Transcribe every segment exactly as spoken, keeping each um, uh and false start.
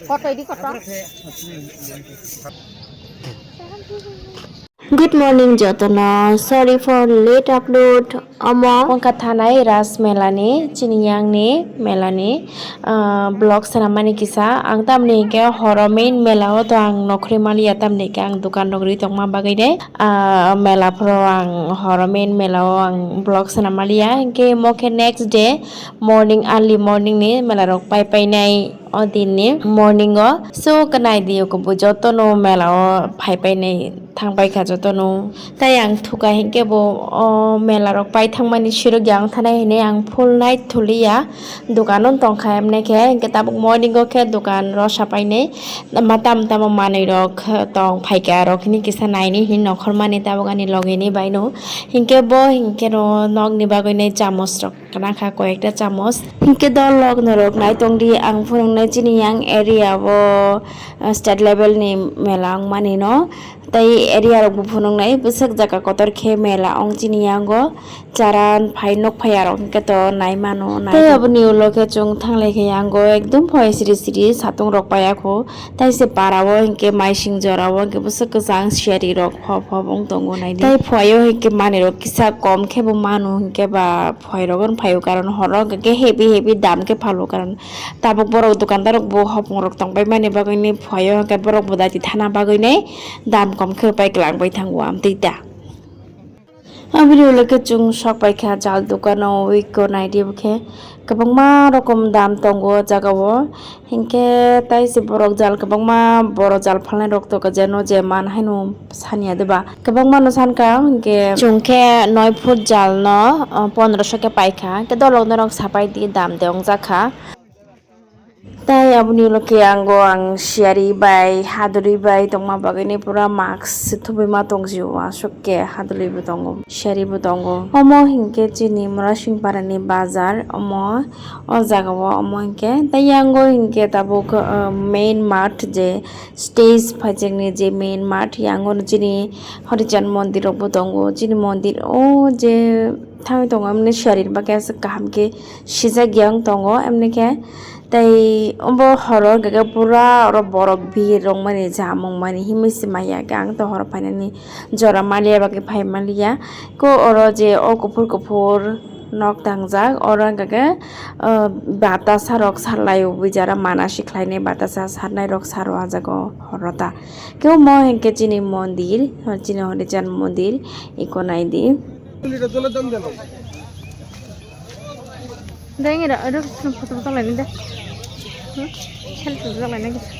Photo di kotor. Good morning jotono, sorry for late upload. Omo wngkha thanai Ras Mela ni, chini yang ni mela ni, ah, vlog swnam mani kisa. Ang tamni hinkhe horo main mela o to ang nokhorwi maliya, tamni hinkhe ang dukan rok rwi tongma bagwi de, ah, mela phoro ang horo main mela o ang vlog swnam maliya. Hinkhe mo khe next day morning, early morning ni mela rok pai painai. O din ni morning o. So, kwnai di, oko bo joto no mela o phai painai, thang paikha joto no. Tai ang thuka hinkhe bo o mela rok pai thangmani sirok ya wng thanai hinui ang full night thuliya, dukan o tongkha. Emne khe hinkhe tabuk morning o khe dukan rosa painai, ma tamo tamo manui rok tong phaikha, aro khe kisa naini hinui nokhor mani tabuk ani loge ni bai no. Hinkhe bo hinkhe no nok ni bagwi nai chamos rok. Kana kha koyekta chamos. Hinkhe dol lok norok nai tongdi, ang phunuknai chini yang area o, ah, state level ni mela wngmani no. Tai area rok bo phunuknai bwswk jaga kotor khe mela wng chini yango. Chara phai nuk phai arok hinkhe to nai mano, nai. Tai aboni ulo khe chwng thanglai khe yango ekdum phoi siri siri satung rok paiya kho. Tai se para o hinkhe maising jora o hinkhe bwswk kwchang siyari rok phop phop wng tongo naidi. Tai phuaio hinkhe manwi rok kisa kom khe bo manu hinkhe ba phai rok wng phaio, karon horo hinkhe heavy heavy dam khe phalo, karon tabuk borok dukandar rok bo hopong rok tong pai mani bagwi ni phuaio hinkhe borok bo daiti thana bagwi ni dam kom khe pai kwlangwi thango amtwi ta. Aboni ulo khe chwng sok paikha jal dukano, wiko naidi bokhe kwbangma rokom dam tongo o jaga o, hinkhe tai se borok jal kwbangma boro jal phalnai rok tongo, jeno je man haino saniya de ba kwbangma no sankha, hinkhe chwng khe noi foot jal no, ah, pondro so khe paikha, hinkhe dolok norok sapai di dam de wngjakha. Tai aboni ulo khe ango ang siyari bai hadwrwi bai tongma bagwini pura mask thubui ma tong jio, aswk khe hadwrwi bo tongo, siyari bo tongo. Omo hinkhe chini Murasingpara ni bazar, omo o jaga o omo hinkhe tai yango hinkhe tabuk, ah, main mart je stage phaijak ni je main mart, yango chini Horichand mondir rok bo tongo, chini mondir o je thangwi tongo, emni siyari ni bagwi aswk kaham khe sijak ya wng tongo, emni khe. Tai obo horo hinkhe pura oro borok bir rok mani, chamung mani himwi se maya khe, ang to horo phainani jora maliya bagwi phai maliya. Ko oro je o kuphur kuphur nok tangjak, oro hinkhe, ah, batasa rok sarlaio, bui jara mana si khlainai batasa sarnai rok saro ah jaga o horo ta. Khe omo hinkhe chini mondir, chini Horichand mondir, iko naidi. Deng ira, aro photo photo lainai de. Hmm? Selfie photo lainai kisa.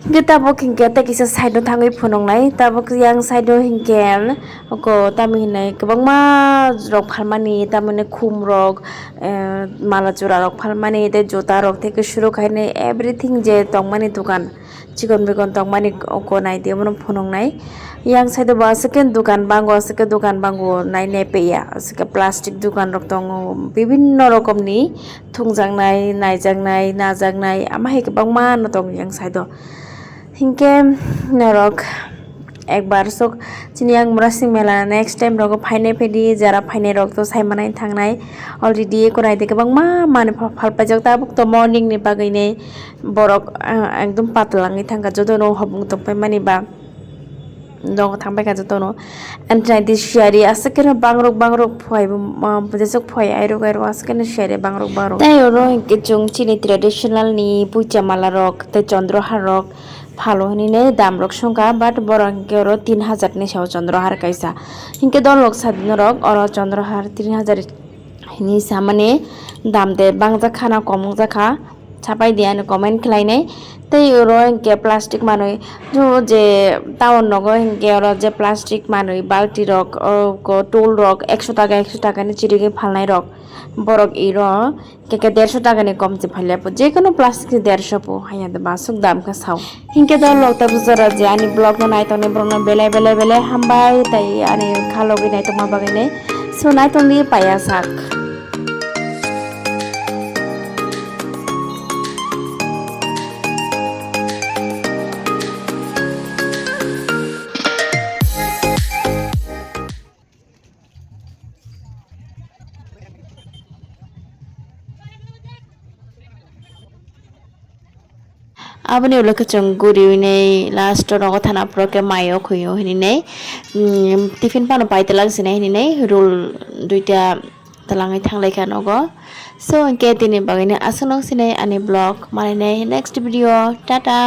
Hinkhe tabuk hinkhe tei kisa side o thangwi phunuknai. Tabuk yang side o hinkhe oko tamo hinai kwbangma rok phalmani, tamoni khum rok, eh, mala chwra rok phalmani, tei juta rok tei kwswrwk hainai everything je tongmani dukan. Chikon bikon tongmani oko naidi, omono phunuknai. Yang side o bo aswk khe dukan bango, aswk khe dukan bango nai naipeya, aswk khe plastic dukan rok tongo, bibinno rokomni thungjaknai, naijaknai, najaknai, ama hai kwbangma no tongo yang side o. Hinkhe norok ekbar sok chini yang Murasing mela next time rogo phainai phaidi, jara phainai rok to sai manai thangnai. Already eko naidi kwbangma manwi pha-, phal paijak, tabuk to morning ni bagwi ni. Borok, ah, ekdom patla wngwi thangkha, jotono hopung tongpai mani ba nogo thangpaikha jotono. Amtwinaidi siyari aswk kheno bangrok bangrok phuaibo, ah, jeswk phuai airok airok aswk kheno siyari bangrok bangrok. Tei oro hinkhe chwng chini traditional ni puja mala rok tei chondrohar rok phalo hinwi damrok songkha, but borok hinkhe oro tin hajar ni sao chondrohar kaisa. Hinkhe dolok sadi norok oro chondrohar tin hajar hinwi samani dam de bangjak khana kom wngjakha. Sapai di ano comment khlainai. Tei oro hinkhe plastic manwi, jo je town nogo hinkhe oro je plastic manwi balti rok, o ko tool rok ekso taka, ekso taka ni chirigwi phalnai rok borok iro keke derso taka ni kom se phailya po, je kono plastic ni derso po haiya de basuk dam khe sao. Hinkhe dolok tabuk jora je ani vlog no naitongnai borok no belai belai belai hambai, tei ani khalogwi naitokma bagwi nai. So naitongdi paiya sak. Aboni ulo khe chwng guriwi nei last o nogo thana phuru khe maio khuio hininei, mm, tiffin phano pai twlak sinai hininei roll duita twlangwi thanglaikha nogo. So hinkhe tini bagwino aswk nok sinai ani vlog, manai next video, tata.